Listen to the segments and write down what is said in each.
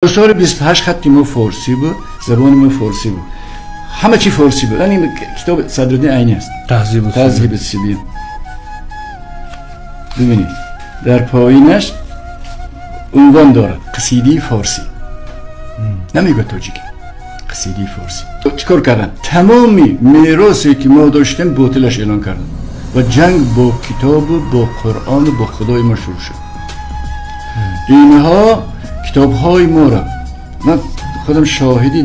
Соли 28 хатти мо форсӣ буд, забони мо форсӣ буд, ҳама чи форсӣ буд. Ин китоби Садриддин Айнӣ аст, Таҳзиб Сибиён. Бибинед, дар поинаш унвон дорад: қасидаи форсӣ. Намегӯяд тоҷикӣ, қасидаи форсӣ. Чӣ кор карданд? Тамоми меросе ки мо доштем, ботилаш эълон карданд ва ҷанг бо китобу бо Қуръону бо Худои мо шурӯъ шуд. Инҳо китобҳои моро, ман худам шоҳиди,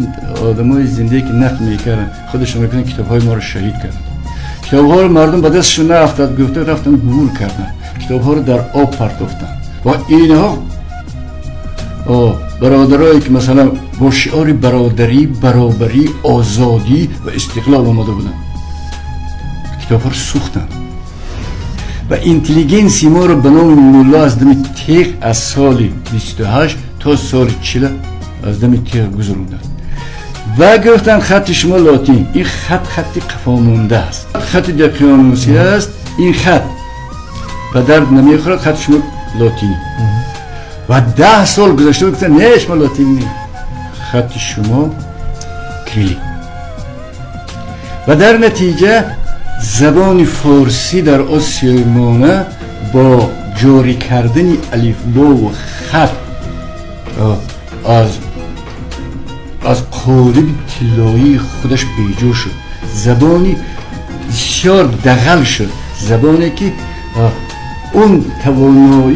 одамои зиндае ки нақл мекарданд, худашон мекунанд, китобҳои моро шаҳид карданд. Китобҳоро мардум ба дастшон наафтад гуфта, рафтан гур карданд, китобҳоро дар об партофтанд. Ва инҳо бародарое ки масалан бо шиори бародарӣ, баробарӣ, озодӣ ва истиқлол омода буданд, китобҳоро сӯхтанд ва интеллигенсияи моро ба номи мулло аз дами теғ, аз соли 28 то соли 40 аз дами теғ гузаронданд ва гуфтанд: хатти шумо лотин, ин хат хатти қафомонда аст, хати дақиёнусӣ аст, ин хат ба дард намехӯрад, хати шумо лотинӣ. Ва 10 сол гузашта гуфтанд: не, шумо лотин не, хати шумо кирилӣ. Ва дар натиҷа забони форсӣ дар Осиёи Миёна бо ҷорӣ кардани алифбову хат аз қолиби тиллоии худаш беҷо шуд. Забони бисёр дағал шуд, забоне ки он тавоноӣ